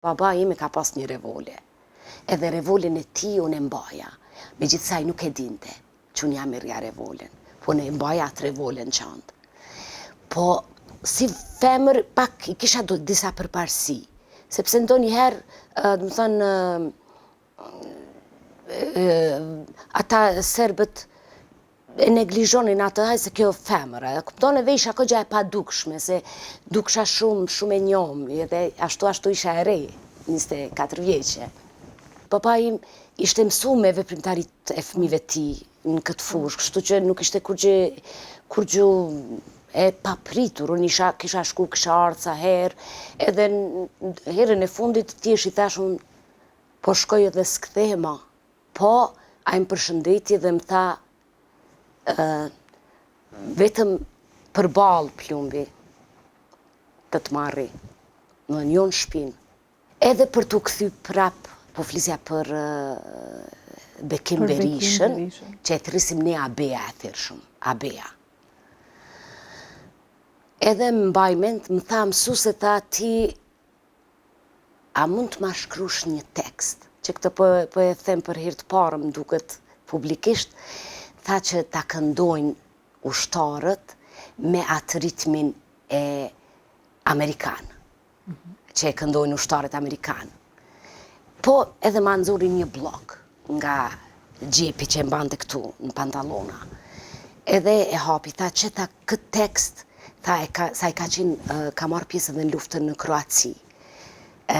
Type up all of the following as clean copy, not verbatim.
Baba im e ka pas një revole. Edhe revolen e tij unë e mbaja. Megjithëse ai nuk e dinte që unë ja merrja revolen. Po unë e mbaja atë revole në çantë. Po si femër pak i kisha do, disa përparësi. Sepse ndonjëherë, domethënë, ata serbët e neglizhonin atë, haj se kjo femër, e kupton edhe isha kogja e padukshme, se duksha shumë, shumë e njomë, edhe ashtu ashtu isha e re, 24 vjeçe. Papa im ishte mësu me veprimtaritë e fëmijëve të tij në këtë fushë, kështu që nuk ishte kurgjë, kurgjë e papritur, unë isha, kisha shku, kisha ardhë sa herë, edhe herën e fundit thjesht i thash unë, po shkoj edhe s'kthehem ma. Po, ai më përshëndeti dhe më tha, vetëm përballë plumbi të të marri, në jo në shpinë. Edhe për t'u kthy prap, po flisja për Bekim Berishën, që e thërrisim ne Abea e thirrshëm, Abea. Edhe më mbaj mend, më tha mësuse, tha ti A mund të ma shkrush një tekst, që këtë po, po e them për herë të parë, më duket publikisht, tha që ta këndojnë ushtarët me atë ritmin e amerikan, mm -hmm. që e këndojnë ushtarët amerikan. Po edhe ma nxori një bllok nga xhepi që e mbante këtu në pantallona. Edhe e hapi, tha që tha këtë tekst, tha e ka, sa i ka qenë, ka marrë pjesë edhe në luftën në Kroaci. E,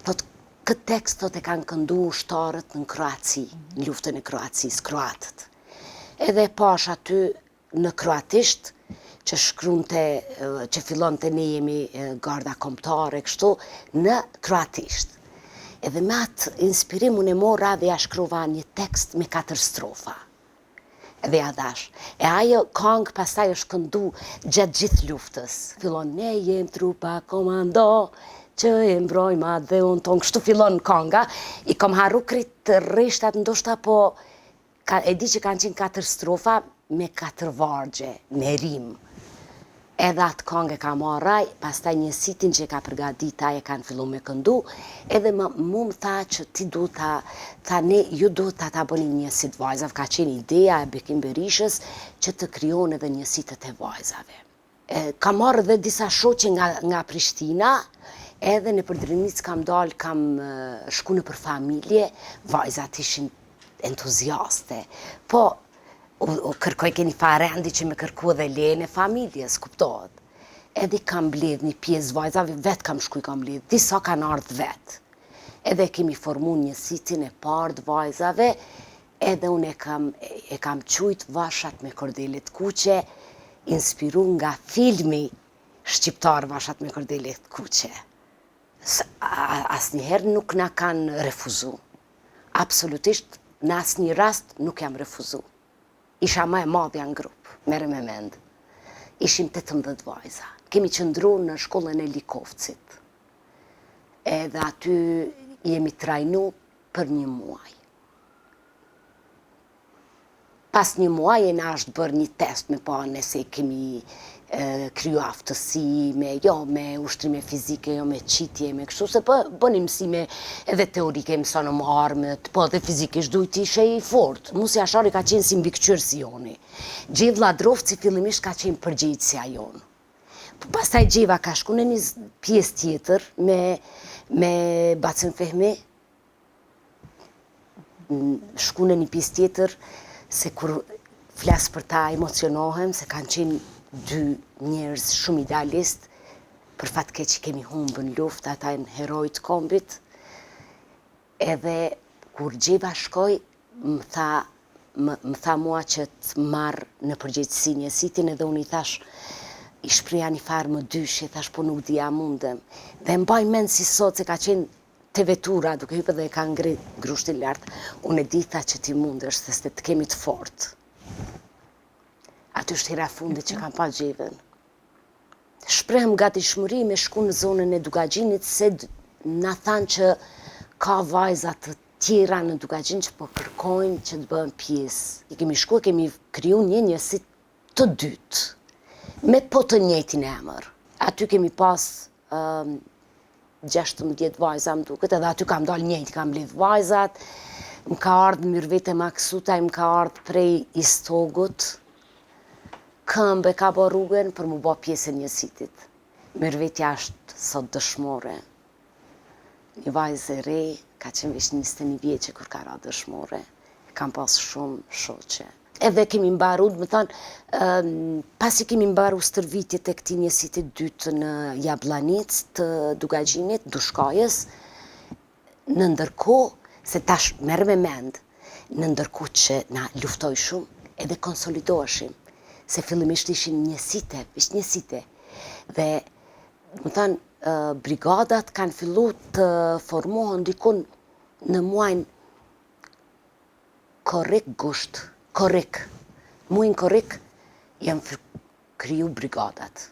thot, këtë tekst thot e kanë këndu ushtarët në Kroaci, në luftën e Kroacisë, kroatët. Edhe e pash aty në kroatisht, që shkrunte, që fillonte ne jemi garda kombëtare, kështu, në kroatisht. Edhe me atë inspirim unë e mora dhe ja shkrova një tekst me katër strofa. Edhe ja dhash. E ajo kangë pastaj është këndu gjatë gjithë luftës. Fillon ne jem trupa komando, që e mbrojmë atdheun tonë. Kështu fillon kanga. I kom harru krejt rreshtat ndoshta po Ka, e di që kanë qenë katër strofa me katër vargje, me rimë. Edhe atë kangë e ka marrë ai, pastaj njësitin që e ka përgatit ai e kanë fillu me këndu, edhe më, mu më tha që ti duhet ta, tha ne, ju duhet ta ta bëni njësit vajzave, ka qenë ideja e Bekim Berishës që të krijohen edhe njësitet e vajzave. Kam marrë edhe disa shoqe nga, nga Prishtina, edhe nëpër Drenicë kam dalë, kam shku nëpër familje, vajzat ishin entuziaste. Po, u, u kërkojke një farë rendi që me kërku edhe lejen e familjes, kuptohet. Edhe kam mbledh një pjesë vajzave, vetë kam shku i kam mbledh, disa kanë ardhë vetë. Edhe kemi formu njësitin e parë të vajzave, Edhe unë e kam e kam qujt Vashat me kordele të kuqe, inspiru nga filmi shqiptar Vashat me kordele të kuqe. Asnjëherë nuk na kanë refuzu. Absolutisht në asnjë rast nuk jam refuzu. Isha më e madhja në grup, merre me mend. Ishim 18 vajza. Kemi qëndru në shkollën e Likovcit. Edhe aty jemi trajnu për një muaj. Pas një muaji na është bërë një test me pa nëse kemi kryu aftësi, me jo, me ushtrime fizike, jo me qitje, me kështu, se po bënim mësime edhe teorike, mësonim armët, po edhe fizikisht duhet të ishe i fort. Musë Jashari ka qenë si mbikëqyrësi joni. Xhevë Lladrovci fillimisht ka qenë përgjegjësja jonë. Po pastaj Xheva ka shku në një pjesë tjetër me, me Bacën Fehmi, shku në një pjesë tjetër, se kur flas për ta emocionohem, se kanë qenë dy njerëz shumë idealist, për fat keq i kemi humbë në luftë, ata janë heroj të kombit, edhe kur Xheva shkoi, më tha, më, më tha mua që të marr në përgjegjësi njësitin edhe unë i thash, i shpreha një farë mëdyshje, thash po nuk di a mundem. Dhe mbaj mend si sot se ka qenë Te vetura duke hypë dhe e ka ngrit grushtin lart, unë e di tha që ti mundesh se se të kemi të fortë. Aty është hera e fundit që kam pa Xhevën. Shprehëm gatishmëri me shku në zonën e Dukagjinit se na thanë që ka vajza të tjera në Dukagjin që po kërkojnë që të bëhen pjesë. I kemi shku e kemi kriju një njësi të dytë me po të njëjtin emër. Aty kemi pas um, 16 vajza më duket, edhe aty kam dalë njëjtë, kam mbledh vajzat, më ka ardhë Myrvete Maksutaj, më ka ardhë prej Istogut, këmbë e ka bo rrugën për mu bo pjesë e njësitit. Myrvetja është sot dëshmore. Një vajzë e re, ka qenë veç 21 vjeçe kur ka ra dëshmore, e kam pas shumë shoqe. Edhe kemi mbaru, domethanë, pasi kemi mbaru stërvitjet e këtij njësitit dytë në Jabllanicë të Dukagjinit, Dushkajës, në ndërkohë, se tash merre me mend, në ndërkohë që na luftojshum, edhe konsolidoheshim, se fillimisht ishin njësite, veç njësite, dhe, domethanë, brigadat kanë fillu të formohen dikun në muajin korrik gusht, korrik, muajin korrik janë kriju brigadat.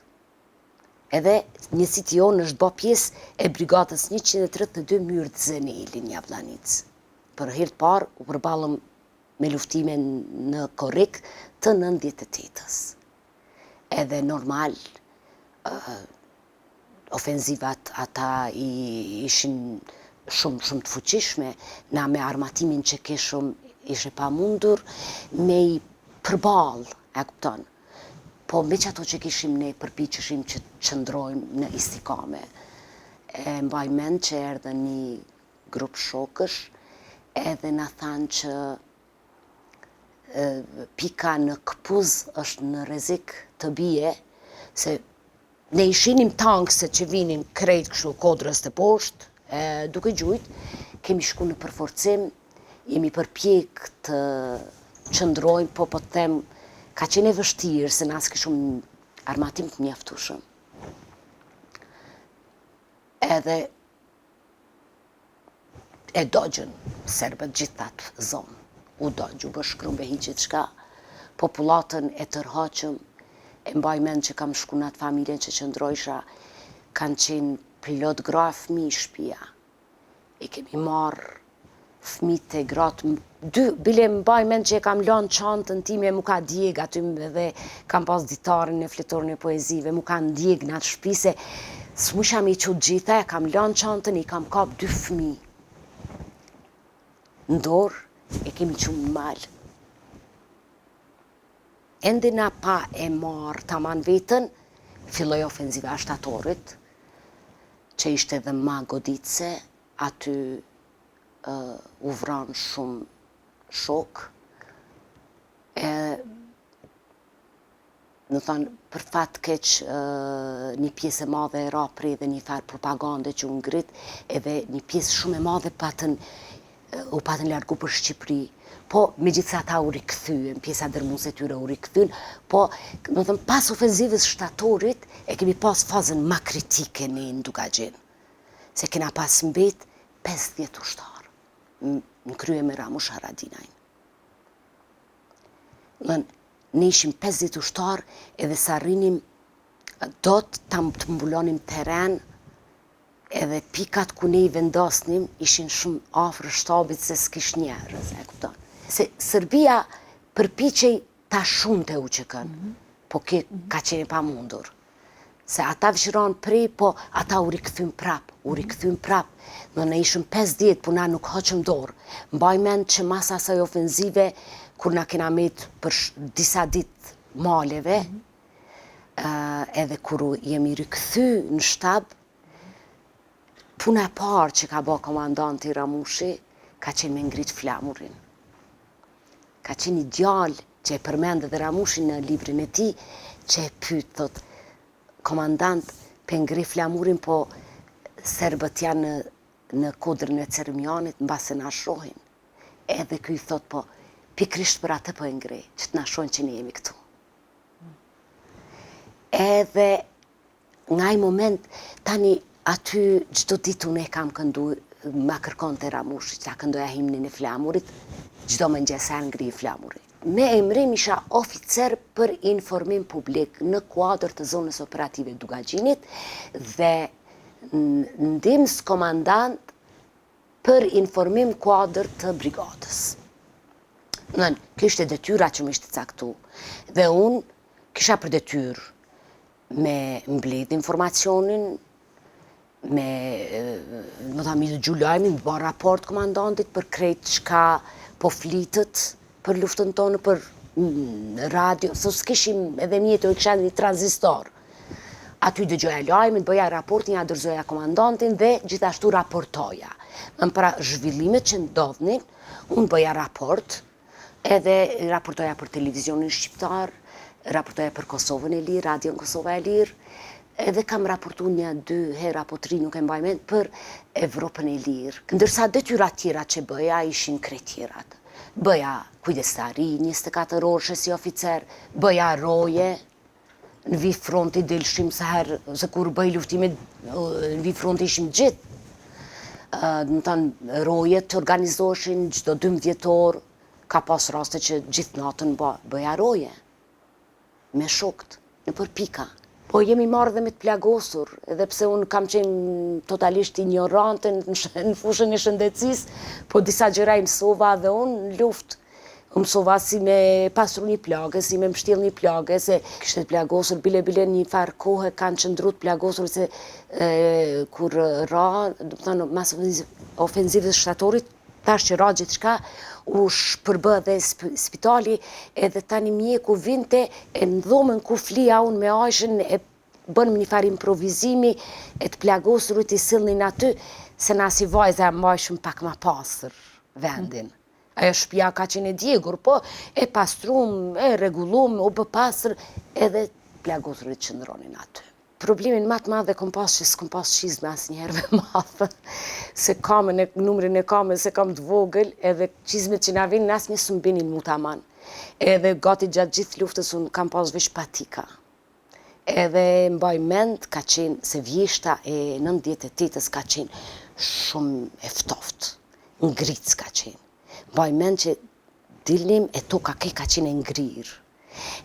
Edhe njësiti jonë është bo pjesë e brigadës 132 Myrtë Zeneli në Jabllanicë. Për herë të parë u përballëm me luftime në korrik të 98-ës. Edhe normal, ofenzivat ata i ishin shumë shumë të fuqishme, na me armatimin që kishum ishte pamundur me i përball, e kupton. Po me qato që kishim ne përpiqeshim që të qëndrojmë në istikame. E mbaj mend që erdhën një grup shokësh edhe na thanë që pika në Këpuz është në rrezik të bie, se ne i shihnim tankset që vinin krejt kështu kodrës te poshtë, e, duke gjujt, kemi shku në përforcim, jemi përpjek të qëndrojmë, po po të them, ka qenë e vështirë, se na s'kishum armatim të mjaftueshëm. Edhe E dogjën serbët gjithë atë zonë. U dogj, u bë shkrumb e hi gjithçka. Popullatën e tërhoqëm, e mbaj mend që kam shku në atë familjen që qëndrojsha, kanë qenë plot gra e fëmijë shpia. I kemi marrë fëmijët e gratë, dy, bile mbaj mend që e kam lanë çantën time, mu ka djeg aty edhe kam pas ditarin e fletoren e poezive, mu kanë djeg në atë shpi se s'mujsha me i çu të gjitha, e kam lanë çantën, i kam kap dy fëmijë në dorë, e kemi çu në mal. Ende na pa e marrë taman veten, filloi ofenziva e shtatorit, që ishte edhe ma goditëse, aty u vranë shumë shokë, e domethanë, për fat keq, një pjesë e madhe e ra pre dhe një farë propagande që u ngrit, edhe një pjesë shumë e madhe patën, u patën largu për Shqipëri. Po, megjithëse ata u rikthyen, pjesa dërmuese e tyre u rikthyen, po, domethanë, pas ofenzivës shtatorit, e kemi pas fazën ma kritike ne në Dukagjin. Se kena pas mbet 50 ushtarë, në krye me Ramush Haradinajn. Domethanë, ne ishim 50 ushtarë edhe s'arrinim dot ta të mbulonim teren edhe pikat ku ne i vendosnim ishin shumë afër shtabit se s'kish njerëz, e kupton. Se Serbia përpiqej ta shunte UÇK-në, mm -hmm. po ke, ka qenë e pamundur. Se ata veç ranë pre, po ata u rikthyn prap, u mhm. rikthyn prap. Në ne ishim 50, po na nuk hoqëm dorë. Mbaj mend që mas asaj ofenzive, kur na kena met për disa ditë maleve, mm -hmm. edhe kur jemi rikthy në shtab, puna e parë që ka bo komandanti Ramushi, ka qenë me ngrit flamurin. Ka qenë një djalë që e përmend edhe Ramushi në librin e tij, që e pyet, thotë, komandant, pe ngri flamurin, po serbët janë në, në kodrën e Cërmjanit, mbase na shohin. Edhe ky i thotë, po, pikërisht për atë po e ngri, që të na shohin që ne jemi këtu. Edhe Nga ai moment, tani aty çdo ditë unë e kam këndu, ma kërkonte Ramushi që ta këndoja himnin e flamurit, çdo mëngjes sa ngri flamuri. Me emrim isha oficer për informim publik në kuadër të zonës operative Dukagjinit dhe ndihmës komandant për informim kuadër të brigadës. Domethanë, kjo ishte detyra që më ishte caktu. Dhe unë kisha për detyrë me mbledh informacionin, Me, me thanë, me dëgju lajmin, me ba raport komandantit për krejt çka po flitet për luftën tonë, për radio, se s'kishim edhe mjete, e kisha një tranzistor. Aty dëgjoja lajmet, bëja raportin, ja dorëzoja komandantin dhe gjithashtu raportoja. Në pra zhvillimet që ndodhnin, unë bëja raport, edhe raportoja për televizionin shqiptar, raportoja për Kosovën e Lirë, Radion Kosova e Lirë, edhe kam raportu një, dy herë apo tri, nuk e mbaj mend, për Evropën e Lirë. Ndërsa detyrat tjera që bëja ishin krejt tjerat. Bëja kujdestari 24 orëshe si oficer, bëja roje, në vijë fronti dilshim sa herë, se kur bëj luftimet, në vijë fronti ishim gjithë. Domethanë, rojet organizoheshin çdo 12 orë, ka pas raste që gjithë natën bëja roje, me shokët, nëpër pika. Po jemi marrë dhe me të plagosur, edhe pse unë kam qenë totalisht ignorante në fushën e shëndetësisë, po disa gjëra i mësova dhe unë në luftë. U mësova si me pastru një plagë, si me mbështjell një plagë, se kishte të plagosur, bile bile një farë kohe kanë qëndru të plagosur se e, kur ra, domethanë, mas ofenzivës shtatorit, tash që ra gjithçka, u shpërbë dhe spitali, edhe tani mjeku vinte e në dhomën ku flija unë me Ajshën e bënim një farë improvizimi e të plagosurit i sillnin aty, se na si vajza e mbajshim pak ma pastër vendin. Ajo shpia ka qenë e djegur, po e pastrum, e rregullum, u bë pastër, edhe plagosurit qëndronin aty. Problemin ma të madh e kom pas që s'kom pas çizme asnjëherë me mathë, se kamën e numrin e kamës e kam të vogël, edhe çizmet që na vinin asnjë s'më binin mu taman. Edhe gati gjatë gjithë luftës unë kam pas veç patika. Edhe mbaj mend ka qenë se vjeshta e 98-ës ka qenë shumë e ftoftë, ngricë ka qenë. Mbaj mend që dilnim e toka ke ka qenë e ngrirë.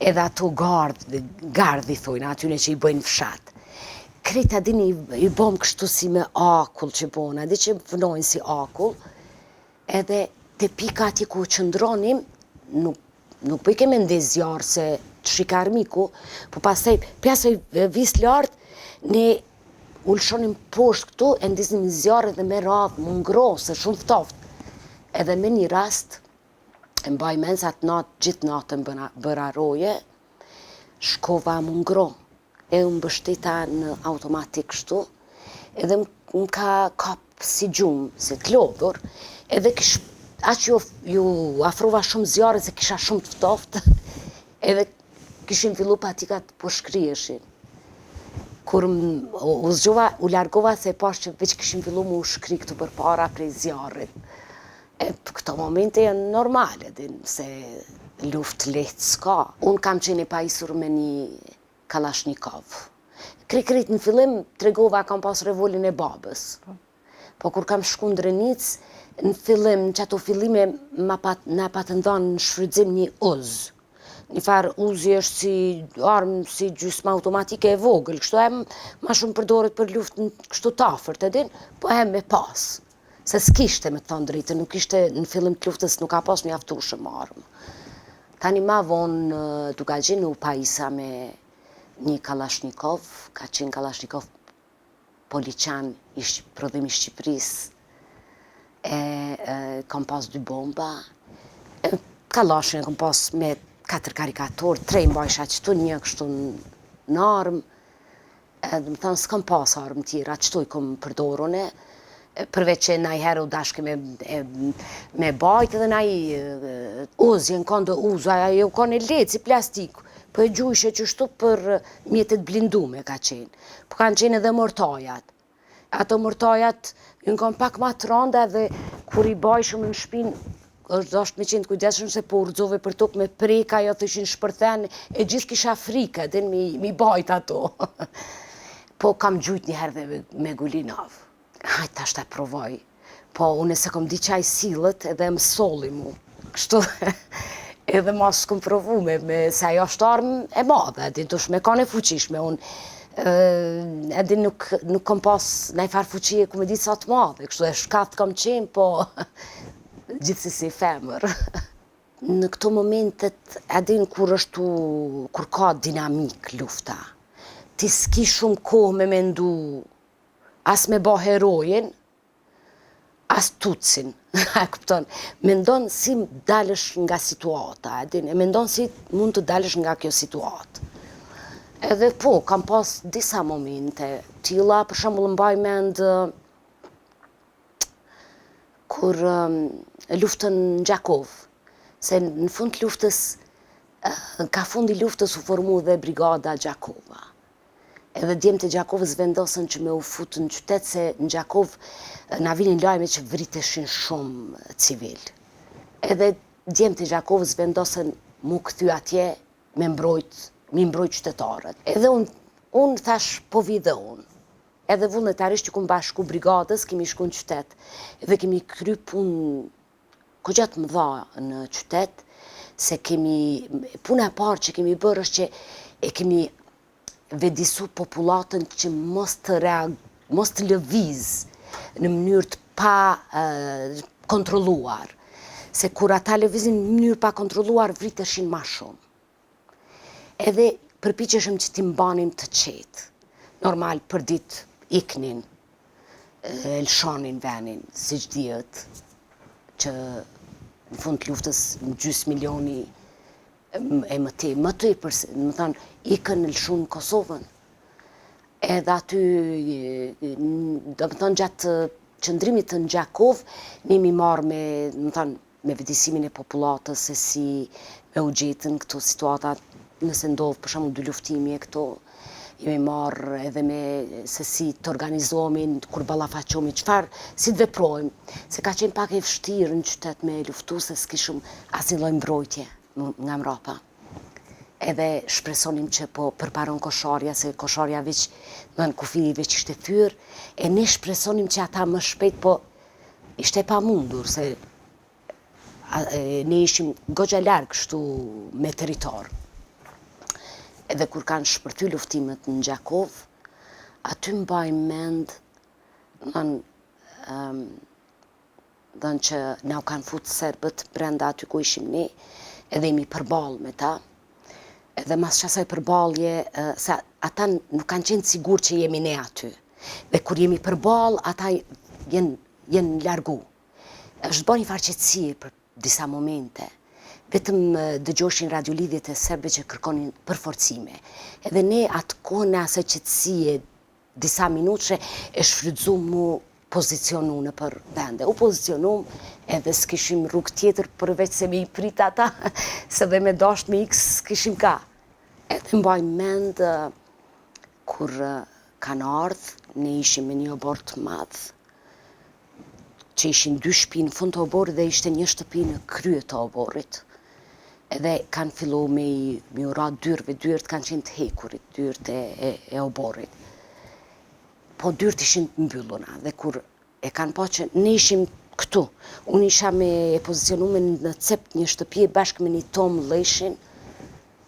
Edhe ato gardh, gardh i thojnë atyne që i bëjnë fshat. Krejt a dini i bom kështu si me akull që bona, di që vnojnë si akull, edhe te pika atje ku qëndronim, nuk, nuk bëjke me ndez zjarr se të shihke armiku, po pastaj, prej asaj vijës lartë, ne u lëshonim poshtë këtu, e ndiznim zjarr edhe me radhë, m'u ngroh, se shumë ftoft. Edhe me një rast, e mbaj mend se atë natë, gjithë natën bëna, bëra roje, shkova m'u ngroh, e u mbështeta në automatik kështu, edhe më ka kap si gjumë, se të lodhur, edhe kish, aq ju, ju afrova shumë zjarrit se kisha shumë të ftoftë, edhe kishin fillu patikat po shkriheshin. Kur u zgjova, u largova se e pash që veç kishin fillu m'u shkri këtu përpara prej zjarrit. E këto momente janë normale, din, se luftë lehtë s'ka. Unë kam qenë e pajisur me një Kalashnikov. Krejt krejt në fillim tregova kam pas revolin e babës. Po. po kur kam shku në Drenicë, në fillim, në qato fillime, ma pat, na patën dhanë në shfrytëzim një uz. Një farë uzi është si armë, si gjysmë automatike e vogël, kështu e ma shumë përdoret për luftë kështu t'afërt, e din, po e me pas. Se s'kishte, me të thonë drejtën, nuk ishte në fillim të luftës, nuk ka pas mjaftueshëm armë. Tani ma vonë në Dukagjin u pajisa me një Kalashnikov, ka qenë Kalashnikov Poliçan, i prodhim i Shqipërisë, e, e kam pas dy bomba, e, Kallashin e kam pas me katër karikator, tre i mbajsha qëtu, një kështu në armë, Edhe domethanë, s'kam pas armë tjera, qëto i kom përdorur une, përveç që najherë u dashke me, e, me bajt edhe naj uz, jenë konë do uz, ajo u konë e lehtë si plastik, po e gjujshe qështu për mjetet blindume ka qenë, po kanë qenë edhe mortajat, Ato mortajat janë kanë pak ma të randa dhe kur i bajshëm në shpinë, është dasht me qenë të kujdesshëm se po u rrëzove për tokë me prek ajo thëshin shpërthen, e gjithë kisha frikë, edhe mi, mi bajt ato. po kam gjujt një herë dhe me, me gulinov. Hajt tash ta provoj. Po, unë s'e kom di qaj sillet edhe më solli mu. Kështu, edhe ma s'kom provu me, me, se ajo është armë e madhe, edhe dush me kanë e fuqishme, unë edhe nuk, nuk kom pas najfarë fuqie ku me ditë sa të madhe, kështu e shkathët kom qenë, po gjithsesi femër. Në këto momentet, e din kur është kur ka dinamik lufta, ti s'ki shumë kohë me mendu. As me ba heroin, as tutësin, a kupton, mendon si dalësh nga situata, e din, e mendon si mund të dalësh nga kjo situatë. Edhe po, kam pas disa momente tilla, për shembull mbaj mend kur luftën në Gjakovë, se në fund të luftës, ka fundi luftës u formu dhe brigada Gjakova. Edhe djemtë e Gjakovës vendosën që me u fut në qytet se në Gjakovë na vinin lajme që vriteshin shumë civil. Edhe djemtë e Gjakovës vendosën m'u kthy atje me mbrojt, me mbrojt qytetarët. Edhe unë un thash po vi dhe unë. Edhe vullnetarisht iu kom bashku brigadës, kemi shku në qytet. Edhe kemi kry punë goxha të mëdha në qytet, se kemi, puna e parë që kemi bërë është që e kemi vetëdisu popullatën që mos të reag, mos të lëviz në mënyrë të pa kontrolluar. Se kur ata lëvizin në mënyrë pa kontrolluar, vriteshin ma shumë. Edhe përpiqeshim që t'i mbanim të qetë. Normal, për ditë iknin, e lëshonin venin, siç dihet, që në fund të luftës në gjysë milioni e më te, më tepër, domethanë, ikën e lëshun Kosovën. Edhe aty, domethanë, gjatë qëndrimit në Gjakovë, ne jemi marrë me, domethanë, me vetëdijësimin e popullatës se si me u gjetë në këto situata, nëse ndodh për shembull dyluftimi e këto, jemi marrë edhe me se si të organizohemi kur ballafaqohemi, çfarë, si të veprojmë, se ka qenë pak e vështirë në qytet me luftu se s'kishim asnjë lloj mbrojtje nga mrapa. Edhe shpresonim që po përparon Kosharja, se Kosharja veç, domethënë kufiri veç ishte thyer, e ne shpresonim që ata më shpejt po Ishte e pamundur se ne ishim goxha larg kështu me territor. Edhe kur kanë shpërthy luftimet në Gjakovë, aty mbaj mend, domethënë që na u kanë fut serbët brenda aty ku ishim ne, edhe jemi përballë me ta, edhe mas qasaj përballje, se ata nuk kanë qenë të sigurt që jemi ne aty. Dhe kur jemi përballë, ata jenë, jenë largu. Është bërë një farë qetësie për disa momente. Vetëm dëgjoshin radiolidhjet e serbëve që kërkonin përforcime. Edhe ne atë kohën e asaj qetësie disa minutëshe e shfrytëzum m'u pozicionu nëpër vende. U pozicionum edhe s'kishim rrugë tjetër përveç se me i prit ata, se dhe me dasht me ikë s'kishim ka. Edhe mbaj mend kur kanë ardhë, ne ishim me një oborr të madh, që ishin dy shpi në fund të oborrit dhe ishte një shtëpi në krye të oborrit. Edhe kanë fillu me i me u ra dyrve, dyert kanë qenë të hekurit, dyert e, e, e oborrit. Po dyert ishin të mbylluna dhe kur e kanë pa që ne ishim këtu, unë isha me e pozicionume në cep një shtëpie bashkë me një Tomë Lleshin,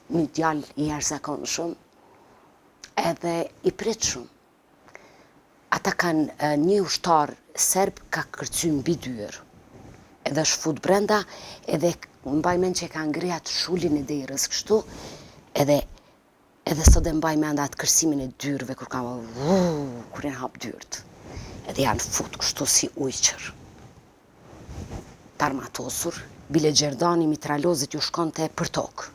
një djalë i jashtëzakonshëm, edhe i pritshëm. Ata kanë një ushtar serb ka kërcy mbi dyer. Edhe është fut brenda, edhe mbaj mend që e ka ngri atë shulin e derës kështu, edhe edhe sot e mbaj mend atë kërsimin e dyrve kur ka vuu, kur janë hap dyert. Edhe janë fut kështu si ujqër. T'armatosur, bile gjerdani i mitralozit ju shkonte për tokë.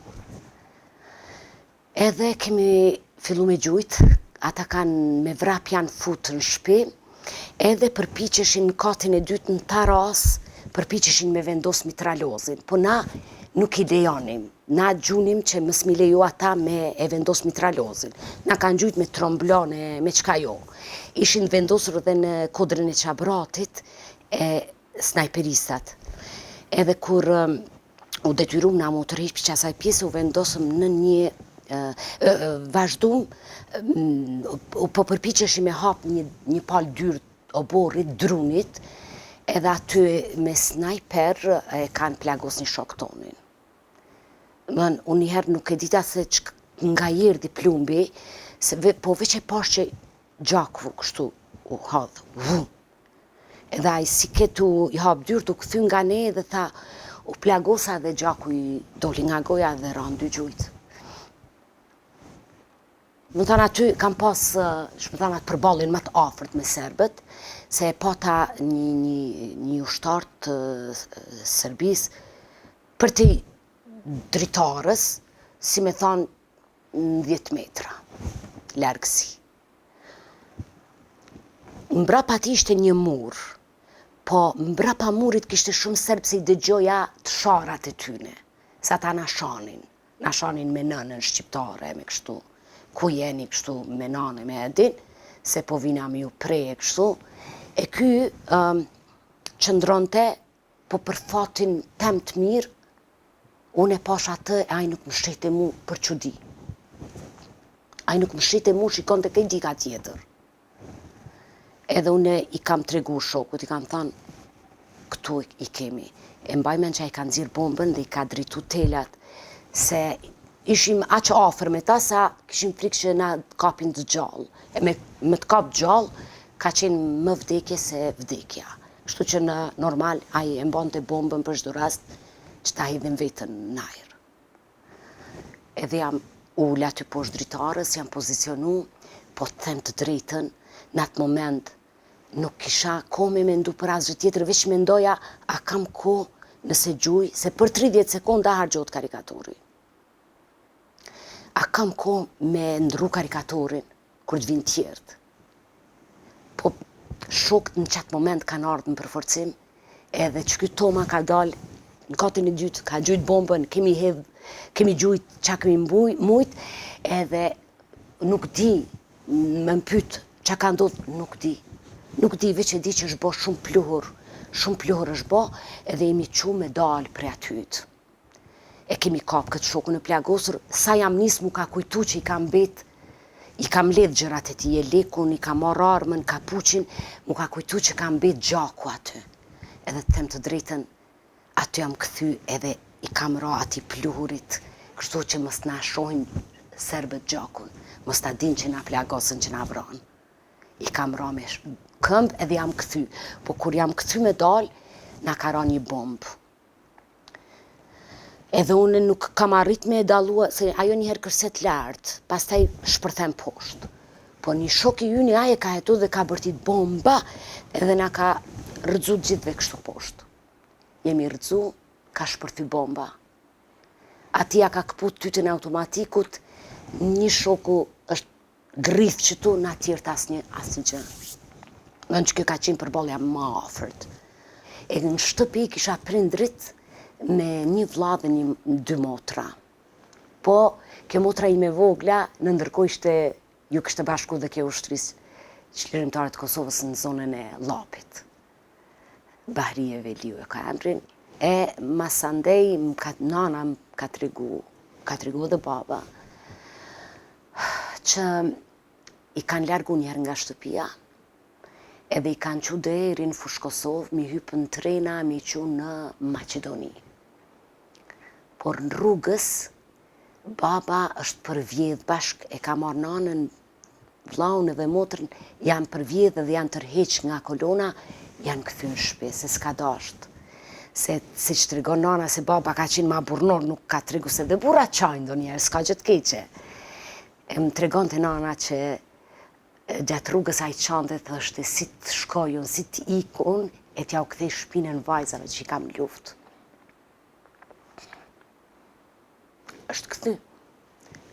Edhe kemi fillu me gjujt, ata kanë me vrap janë fut në shpi, edhe përpiqeshin në katin e dytë në tarracë, përpiqeshin me vendos mitralozin, po na nuk i lejonim, na gjunim që mos m'i leju ata me e vendos mitralozin. Na kanë gjujt me tromblon e me çka jo. Ishin vendosur edhe në kodrën e Çabratit e snajperistat. Edhe kur u detyrum na m'u tërheq prej qasaj pjese, u vendosëm në një vazhdum, po përpiqeshim me hap një, një palë dyrë oborrit, drunit, edhe aty me snajper e kanë plagos një shok tonin. Domethënë, unë njëherë nuk e dita se që nga erdhi plumbi, se ve, po veç e pash që gjaku kështu u hodh, vu. Edhe ai si ke tu i hap dyert u kthy nga ne dhe tha u plagosa dhe gjaku i doli nga goja dhe ranë dy gjujt. Me thanë aty kam pas, me thanë atë përballjen më të afërt me serbët, se e pata një, një, një ushtar të Serbisë përtej dritares, si me thanë në 10 metra largësi. Mbrapa tij ishte një mur, po mbrapa murit kishte shumë serbë se i dëgjoja të sharat e tyne, se ata na shanin, na shanin me nënën shqiptare, me kështu, ku jeni kështu me nanë, me e din, se po vina me ju pre e kështu, e ky um, qëndronte, po për fatin tem të mirë, unë e pash atë e ai nuk më shihte mu për çudi. Ai nuk më shihte mu, shikonte kah dika tjetër. Edhe unë i kam tregu shokut, i kam thanë, këtu i kemi. E mbaj mend që ai ka nxjerr bombën dhe i ka drejtu telat, se ishim aq afër me ta sa kishim frikë që na kapin të gjallë. E me, me të kap gjallë, ka qenë më vdekje se vdekja. Kështu që në normal ai e mbante bombën për çdo rast që ta hidhim veten në ajër. Edhe jam ul aty poshtë dritares, jam pozicionu, po të them të drejtën, në atë moment nuk kisha kohë me mendu për asgjë tjetër, veç mendoja a kam kohë nëse gjuj, se për 30 sekonda harxhohet karikatori. A kam kohë me ndrru karikatorin kur të vinë tjerët. Po shokët në qatë moment kanë ardhë në përforcim, edhe që ky Toma ka dalë në katin e dytë, ka gjujt bombën, kemi hedh, kemi gjujt qa kemi mbuj, mujt, edhe nuk di, me më pyt qa ka ndodhë, nuk di. Nuk di, veç e di që është bo shumë pluhur, shumë pluhur është bo, edhe jemi qu me dalë prej atyt. E kemi kap këtë shokun e plagosur, sa jam nis mu ka kujtu që i kam mbet, i kam lidh gjërat e tij, jelekun, i kam marrë armën, kapuçin, mu ka kujtu që ka mbet gjaku aty. Edhe të them të drejtën, aty jam kthy edhe i kam ra atij pluhurit, kështu që mos na shohin serbët gjakun, mos ta dinë që na plagosën, që na vranë. I kam ra me këmbë edhe jam kthy, po kur jam kthy me dal, na ka ra një bombë. Edhe unë nuk kam arrit me e dallua, se ajo njëherë kërcet lart, pastaj shpërthen poshtë. Po një shok i yni ai e ka hetu dhe ka bërtit bomba edhe na ka rrëzu gjithve kështu poshtë. Jemi rrëzu, ka shpërthy bomba. Atij ja ka këput tytën e automatikut, një shoku është Grrith qëtu na tjerët asnjë asnjë gjë. Në që kjo ka qenë përballja ma afërt. E në shtëpi kisha prindrit me një vlla dhe një dy motra. Po, kjo motra ime e vogla, në ndërkohë ishte, ju kishte bashku dhe kjo ushtrisë çlirimtare të Kosovës në zonën e Llapit. Bahrije Veliu e ka emrin, e masandej më ka, nana më ka tregu, ka tregu edhe baba, që i kanë largu njëherë nga shtëpia, edhe i kanë qu deri në Fushë Kosovë, mi hypë në trena, mi qu në Maqedoni. Por në rrugës, baba është përvjedh bashkë, e ka marrë nanën, vllaun edhe motrën, janë përvjedh edhe janë tërheq nga kolona, janë kthy në shpi, se s'ka dasht. Se siç tregon nana se baba ka qenë ma burrnor, nuk ka tregu se dhe burrat qajnë ndonjëherë, s'ka gjë të keqe. E më tregonte nana që gjatë rrugës ai qante thoshte si të shkoj unë, si të ik unë, e t'jau kthej shpinën vajzave që i kam në luftë. Është kthy.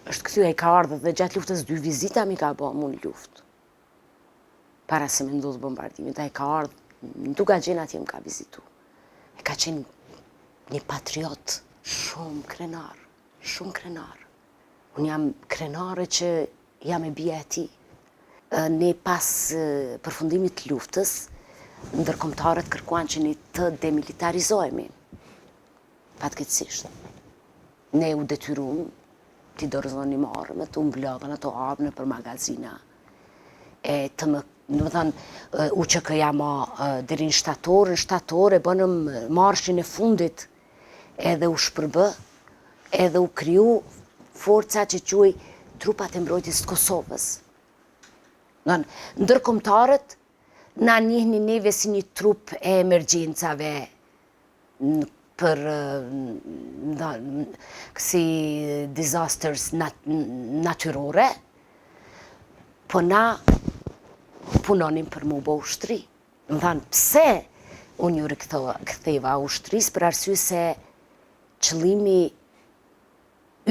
Është kthy, ai ka ardhë dhe gjatë luftës dy vizita mi ka bo mu në luftë. Para se me ndodhë bombardimit, ai ka ardhë në Dukagjin atje më ka vizitu. E ka qenë një patriot shumë krenar, shumë krenar. Unë jam krenare që jam e bija e tij. Ne pas përfundimit të luftës, ndërkombëtarët kërkuan që ne të demilitarizohemi. Fatkeqësisht. Ne u detyrum t'i dorëzonim armët, u mblodhën ato armë nëpër magazina. E të më, domethënë, UÇK-ja ma deri në shtator, në shtator e bënëm marshin e fundit edhe u shpërbë, edhe u kriju forca që quhej Trupat e Mbrojtjes të Kosovës. Domethënë, ndërkombëtarët na njihnin neve si një trup e emergjencave për kësi disasters natyrore. Po na punonim për m'u bo ushtri. Domethanë, pse unë ju riktheva ushtrisë për arsye se qëllimi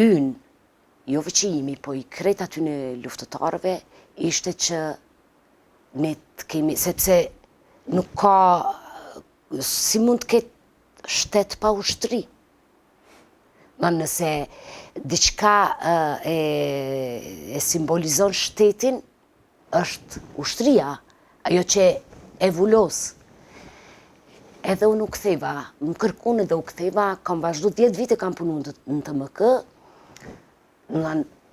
ynë, jo veç i imi, po i krejt atyne luftëtarëve, ishte që ne të kemi, sepse nuk ka, si mund të ketë shtet pa ushtri? Ma nëse diçka e, e simbolizon shtetin, është ushtria, ajo që e vulos. Edhe unë u ktheva, më kërkun edhe u ktheva, kam vazhdu 10 vite kam punu në TMK,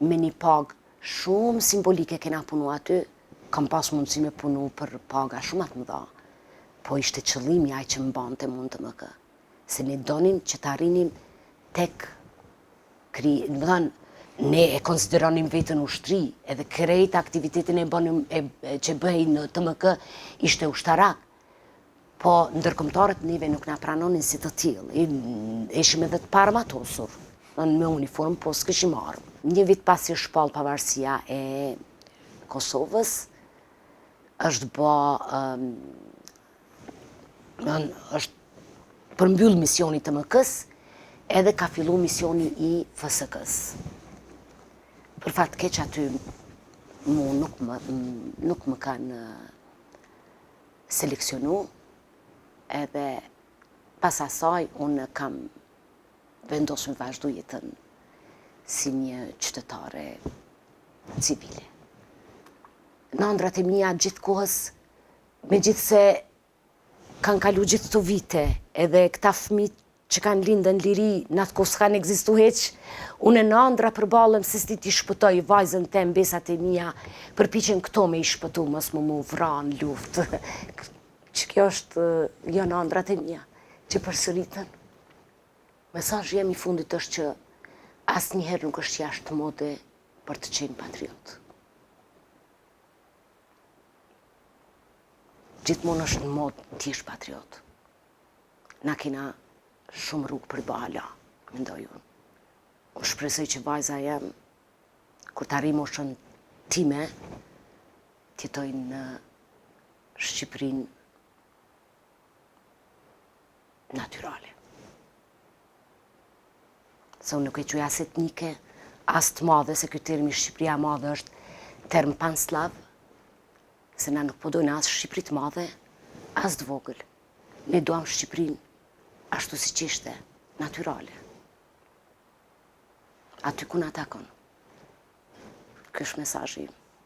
me një pagë shumë simbolike kena punu aty, kam pas mundësi me punu për paga shumë ma të mëdha, po ishte qëllimi ai që më mbante mu në TMK, se ne donim që të arrinim tek kri, domethanë, ne e konsideronim veten ushtri, edhe krejt aktivitetin e bënim, e, që bëhej në TMK ishte ushtarak. Po ndërkombëtarët neve nuk na pranonin si të tillë. Ishim edhe të paarmatosur, me uniformë, po s'kishim armë. Një vit pasi është shpall pavarësia e Kosovës, është bë është përmbyll misioni i TMK-s, edhe ka fillu misioni i FSK-s. Për fat keq aty mu nuk më, nuk më kanë selekcionu, edhe pas asaj unë kam vendosur me vazhdu jetën si një qytetare civile. Në andrat e mia gjithë kohës, megjithëse kanë kalu gjithë këto vite, edhe këta fëmi që kanë lindë në liri, në atë kohë s'kanë ekzistu hiç, unë në andra përballem se si t'i shpëtoj vajzën tem, mbesat e mia, përpiqem këto me i shpëtu, mos më mu vra në luftë. Që kjo është, janë andrat e mia, që përsëriten. Mesazhi jem i fundit është që asnjëherë nuk është jashtë mode për të qenë patriot. Gjithmonë është në modë të jesh patriot. Na kena shumë rrugë për ba hala, mendoj unë. Unë shpresoj që vajza jem, kur të arrijë moshën time, të jetojë në Shqipërinë natyrale. Se unë nuk e quaj as etnike, as të madhe, se ky termi Shqipëria e madhe është term pansllav, se na nuk po dojmë as Shqipëri të madhe, as të vogël. Ne duam Shqipërinë ashtu siç ishte, natyrale. Aty ku na takon. Ky është mesazhi im.